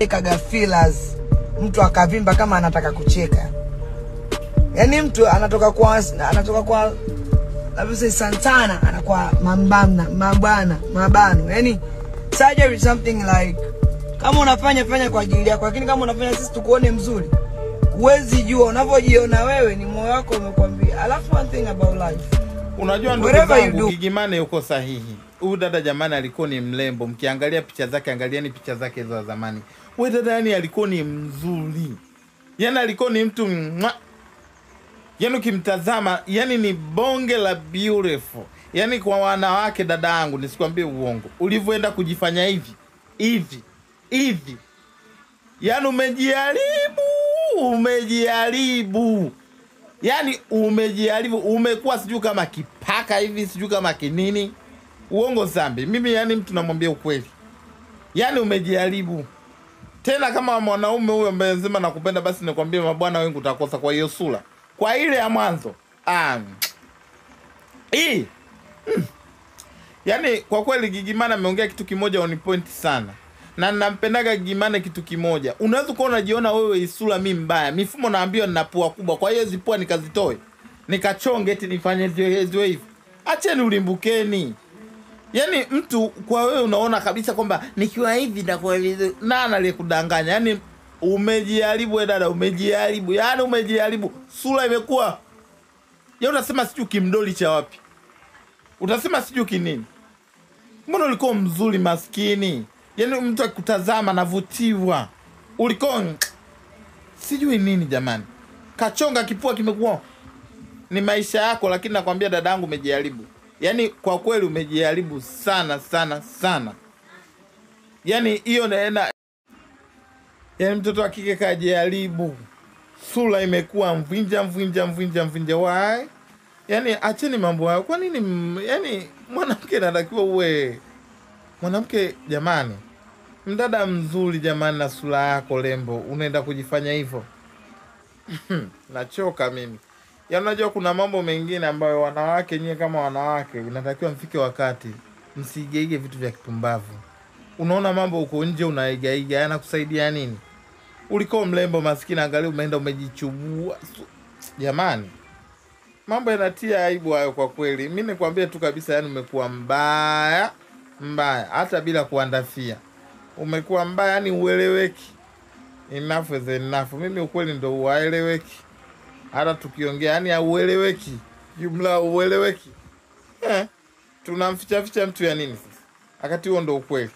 Kaga fillers, mtu akavimba kama anataka kucheka. Yaani mtu anatoka kwa labda Santana anakuwa mambana, mabana, mabano. Yaani surgery is something like kama unafanya fanya kwa ajili yako, lakini kama unafanya sisi tukuone mzuri, huwezi jua unavyojiona wewe ni moyo wako umekwambia. Alafu one thing about life. Unajua ndugu zangu, Gigy Money yuko sahihi. Huyu dada jamani alikuwa ni mrembo. Mkiangalia picha zake, angalieni picha zake za zamani. Huyu dada yani alikuwa ni mzuri. Yaani alikuwa ni mtu mwa. Yaani ukimtazama, yani ni bonge la beautiful. Yaani kwa wanawake dada yangu, nisikwambie uongo. Ulivyoenda kujifanya hivi, hivi, hivi. Yaani umejiharibu, umejiharibu. Yaani umejiharibu, umekuwa sijui kama kipaka hivi, sijui kama kinini. Uongo zambi. Mimi yani mtu namwambia ukweli. Yaani umejiharibu. Tena kama mwanaume huyo ambaye nzima nakupenda, basi nikwambie mabwana wengi utakosa kwa hiyo sura. Kwa ile ya mwanzo. Yaani kwa kweli Gigy Money ameongea kitu kimoja on point sana. Na nampendaga Gigy Money kitu kimoja. Unaweza kuwa unajiona wewe isura mimi mbaya. Mifumo naambiwa nina pua kubwa. Kwa hiyo hizi pua nikazitoe. Nikachonge eti nifanye ziwe hivi. Acheni ulimbukeni. Yaani mtu kwa wewe unaona kabisa kwamba nikiwa hivi na kwa hivi, nani aliyekudanganya? Yaani umejiharibu wewe dada, umejiharibu. Yaani umejiharibu. Sura imekuwa ya unasema sijui kimdoli cha wapi. Utasema sijui kinini. Mbona ulikuwa mzuri maskini? Yaani mtu akikutazama anavutiwa. Ulikuwa sijui nini jamani. Kachonga kipua kimekuwa. Ni maisha yako, lakini nakwambia dadangu umejiharibu. Yaani kwa kweli umejiharibu sana sana sana. Yaani hiyo naenda. Yaani mtoto wa kike kajiharibu. Sura imekuwa mvinja mvinja mvinja mvinja. Why? Yaani acheni mambo hayo. Kwa nini yaani mwanamke anatakiwa uwe mwanamke jamani? Mdada mzuri jamani na sura yako lembo, unaenda kujifanya hivyo. Nachoka mimi. Yaani unajua kuna mambo mengine ambayo wanawake nyie kama wanawake inatakiwa mfike wakati msiigeige vitu vya kipumbavu. Unaona mambo huko nje unaigaiga, yanakusaidia nini? Ulikuwa mlembo maskini, angalia umeenda umejichubua. Jamani, mambo yanatia aibu hayo kwa kweli. Mimi nikwambie tu kabisa, yani umekuwa mbaya mbaya hata bila kuandafia. Umekuwa mbaya, yani ueleweki. Enough is enough. Mimi ukweli ndio ueleweki. Hata tukiongea yani haueleweki. Jumla ueleweki. Tunamficha ficha mtu ya nini sasa? Wakati huo ndio ukweli.